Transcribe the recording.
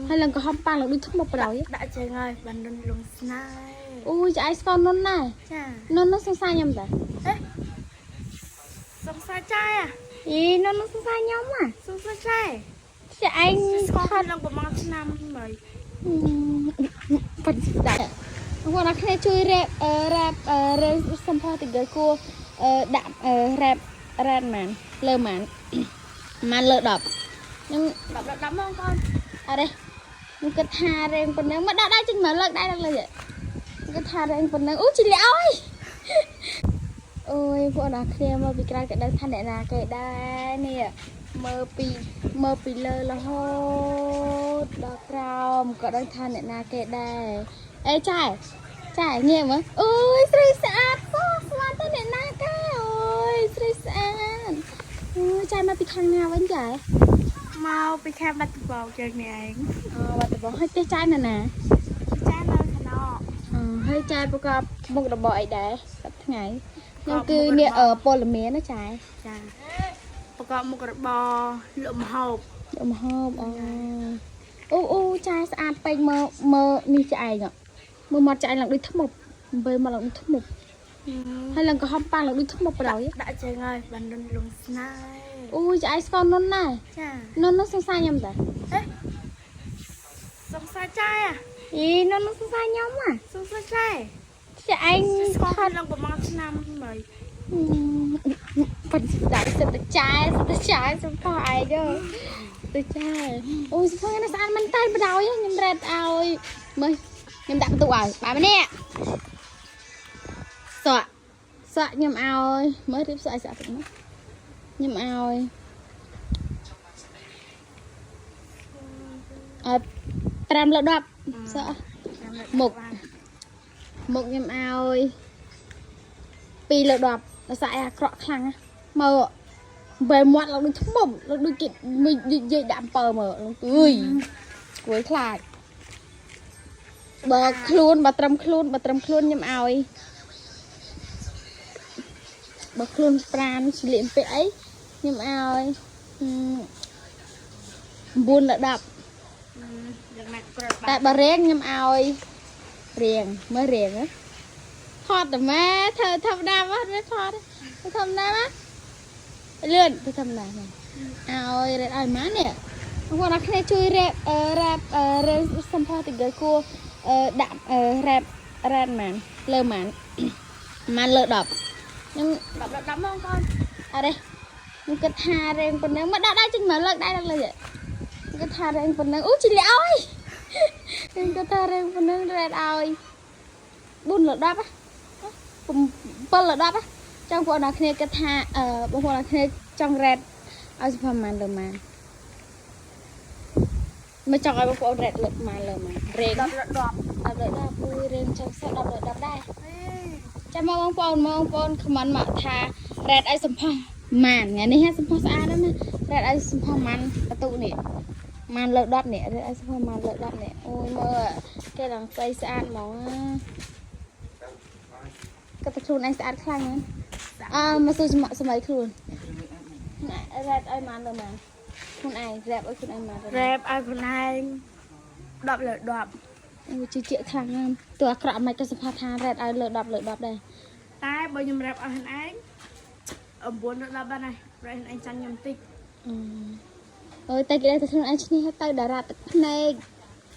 ហើយឡើងក៏ហំប៉ាំងឡើងដូចថ្មប់បណ្ដោយ ដាក់ជើងហើយបាននុនលងស្នេហ៍ អូយចែឯងស្គាល់នុនដែរ ចា នុននោះសង្សារខ្ញុំតា អេសង្សារចាយ អីនុននោះសង្សារខ្ញុំហ่ะ សង្សារចាយ ចែឯង ស្គាល់ខ្លួនឡើងប្រហែលឆ្នាំហើយ បាត់ដាក់បងប្អូនអរគ្នាជួយរ៉េបរ៉េបរ៉េបសំផស្សតិចគួរដាក់រ៉េបរ៉េតម៉ានលើម៉ានម៉ានលើ10ខ្ញុំ 10 10ហ្មងកូន អត់ទេខ្ញុំគិតថារែងប៉ុណ្ណឹងមកដាក់ដៃចេញមកលើកដៃដល់លើខ្ញុំគិតថារែងប៉ុណ្ណឹងអូជីលាអើយអូយពួកអ្នកគ្នាមកពីក្រៅក៏ដឹងថាអ្នកណាគេដែរនេះមើលពីមើលពីលើរហូតដល់ក្រោមក៏ដឹងថាអ្នកណាគេដែរអេចែចែងាកមើលអូយស្រីស្អាតសោះស្មានទៅអ្នកណាគេអូយស្រីស្អាតអូយចែមកពីខាងណាវិញចែ មកពីខេត្តបាត់ដំបងយើងនេះឯង អវត្តបងហើយផ្ទះចែនៅណា ចានៅខាងណ អឺហើយចែប្រកបមុខរបរអីដែរសប្តាហ៍ថ្ងៃខ្ញុំគឺអ្នកពលមានណាចែ ចាប្រកបមុខរបរលក់ម្ហូប យកមកហូបអូអូអូចែស្អាតពេកមើលមើលនេះចែឯងមើលមាត់ចែឡើងដូចថ្មប់អំពើមកឡើងដូចថ្មប់ហើយឡើងក៏ហំប៉ាំងឡើងដូចថ្មប់បណ្ដោយ ដាក់ជើងហើយបាននុនលងស្នេហ៍ អូយចែឯងស្គាល់នុនដែរ ចា នុននោះសង្សារខ្ញុំតា អេសង្សារចាយ អីនុននោះសង្សារខ្ញុំហ่ะ សង្សារចាយ ចែឯង ស្គាល់ខ្លួនឡើងប្រហែលឆ្នាំហើយ បាត់ដាក់សិតតែចែសិតតែចែសំផស្សឯងទៅចែអូយសំផស្សនេះស្អាតមែនតើបណ្ដោយខ្ញុំរ៉េតឲ្យមើលខ្ញុំដាក់បន្ទុកឲ្យបាទម្នាក់សក់សក់ខ្ញុំឲ្យមើលរៀបសក់ឲ្យស្អាតតិចមកខ្ញុំឲ្យឲ្យ5លើ10សក់មុខមុខខ្ញុំឲ្យ2លើ10ដល់សក់ឲ្យអាក្រក់ខ្លាំងណាមើលបែមាត់ឡើងដូចថ្មឡើងដូចគេមួយនិយាយដាក់អំពើមើលអើយគួយខ្លាចបើខ្លួនបើត្រឹមខ្លួនបើត្រឹមខ្លួនខ្ញុំឲ្យបើខ្លួនប្រានឆ្លៀនពាក់អីខ្ញុំឲ្យ9លើ10 យ៉ាងណាក្រិត តែបើរៀងខ្ញុំឲ្យរៀងមើលរៀងហ៎ថតតែម៉ែធ្វើធម្មតាមកមិនថតទេធ្វើធម្មតាមកលឿនធ្វើធម្មតាមកឲ្យរ៉េតឲ្យម៉ានេះបងប្អូនអរគ្នាជួយរ៉េបរ៉េបរ៉េបសំផស្សតិចគួរដាក់រ៉េបរ៉េតម៉ានលើម៉ានម៉ានលើ10ខ្ញុំ 10 10ហ្មងកូន អត់ទេខ្ញុំគិតថារែងប៉ុណ្ណឹងមកដាក់ដៃចេញមកលើកដៃដល់លើខ្ញុំគិតថារែងប៉ុណ្ណឹងអូជីលាអើយខ្ញុំគិតថារែងប៉ុណ្ណឹងរ៉េតឲ្យ4លើ10ហ៎7លើ10ហ៎ចង់បងប្អូនអរគ្នាគិតថាអឺបងប្អូនអរគ្នាចង់រ៉េតឲ្យសុភម៉ានលើម៉ានមកចង់ឲ្យបងប្អូនរ៉េតលើម៉ានលើម៉ានរែង 10 10 10លើ10អ៊ុយរែងចង់ស10លើ10ដែរ ចាំមកបងប្អូនមកបងប្អូនខមមិនមកថារ៉េតឲ្យសំផស្សម៉ានថ្ងៃនេះហ่ะសំផស្សស្អាតណាស់ណារ៉េតឲ្យសំផស្សម៉ានបន្ទុកនេះម៉ានលើ10នេះរ៉េតឲ្យសំផស្សម៉ានលើ10នេះអូយមើលគេឡើងស្អីស្អាតហ្មងក៏តែខ្លួនឯងស្អាតខ្លាំងហ្នឹងអើមកសួរសម័យខ្លួនរ៉េតឲ្យម៉ានលើម៉ានខ្លួនឯងរ៉េតឲ្យខ្លួនឯងម៉ាន រ៉េបឲ្យខ្លួនឯង10លើ10 អូជឿជាក់ខ្លាំងណាស់ទោះអាក្រក់មិនក៏សំផស្សថារ៉េតឲ្យលើ10លើ10ដែរ តែបើខ្ញុំរ៉េបឲ្យខ្លួនឯង9លើ10បានហើយរ៉េបខ្លួនឯងចាញ់ខ្ញុំតិច អើយតែគេដឹងតែខ្លួនឯងឈ្នះទៅតារាទឹកភ្នែក